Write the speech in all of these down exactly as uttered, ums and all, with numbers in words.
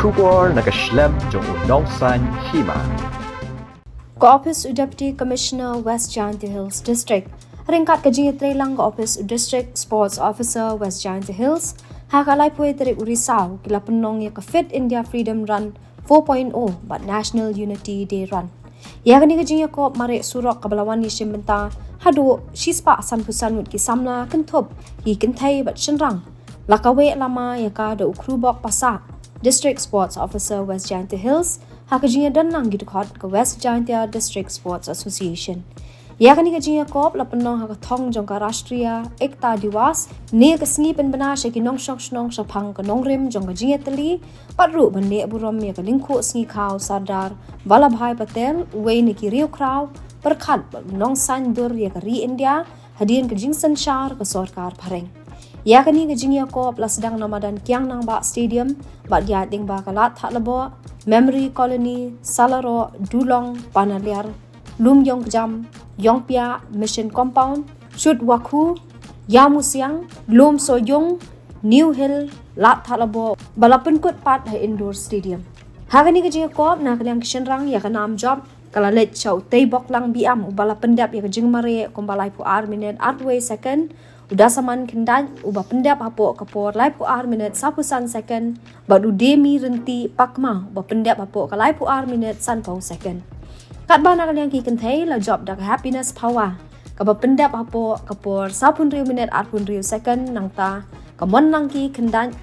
Khubor na ka shlem jong u nongsan hima. Ka Office u Deputy Commissioner West Jaintia Hills District, ryngkat ka jingïatreilang ka Office u District Sports Officer West Jaintia Hills, ha ka laiphew tarik u Risaw, ki la pynlong ïa ka Fit India Freedom Run four point oh bad National Unity Day Run. Ïa kane ka jingïakop mareh surok kaba la wan ïashim bynta haduh shispah sanphew san ngut ki samla, kynthup ki kynthei bad shynrang, la kaweh lama ïa ka da u Khrubok Passah, District Sports Officer West Jaintia Hills, ha ka jingïadonlang ki dkhot ka West Jaintia District Sports Association. Ïa kane ka jingïakop la pynlong ha ka thong jong ka Rashtriya Ekta Diwas, ne ka sngi pynbna sha ki nongshong shnong shaphang ka nongrim jong ka jingïatylli, bad ruh ban leh burom ïa ka lyngkhuh sngi khaw Sardar Vallabhbhai Patel, uwei na ki riewkhraw pyrkhat bad u nongsaiñdur ïa ka ri India, hadien ka jingsynshar ka sorkar phareng. Ïa kane ka jingïakop la sdang na madan Kiang Nangbah Stadium, bad ïaid lyngba ka Ladthadlaboh, Memory Colony, Salaroh, Dulong, Panaliar, Lumïongkjam, Ïongpiah, Mission Compound, Shutwakhu, Ïawmusiang, Lumsohïung, New Hill, Ladthadlaboh, ba la pynkut pat ha Indoor Stadium. Ha kane ka jingïakop na ka liang ki shynrang, ïa ka nam jop ka la leit sha u Teiboklang Biam, uba la pyndep ïa ka jingmareh kumba laiphew ar minit arphew wei second, u Dasaman Khyndait uba pyndep hapoh ka por laiphew ar minit sawphew san second, bad u Demi Rynti Pakma uba pyndep hapoh ka laiphew ar minit sanphew second. Katba na ka liang ki kynthei la jop da ka Happiness Phawa kaba pyndep hapoh ka por sawphew hynriew minit arphew hynriew second, nangta ka Monlangki Khyndait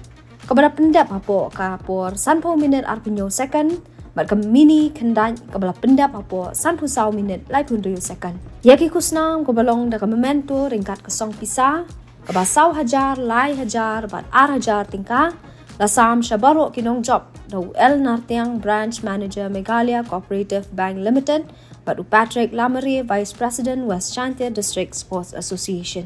kaba la pyndep hapoh ka por sanphew minit arphew hynñiew second, bad ka Mini Khyndait kaba la pyndep hapoh sanphew saw minit laiphew hynriew second. Ïa ki khusnam kaba long da ka memento ryngkat ka song pisa kaba saw hajar, lai hajar bad ar hajar tyngka, la sam sha baroh ki nongjop da u L Nartiang, Branch Manager, Meghalaya Cooperative Bank Limited, bad u Patrick Lamare, Vice President, West Jaintia District Sports Association.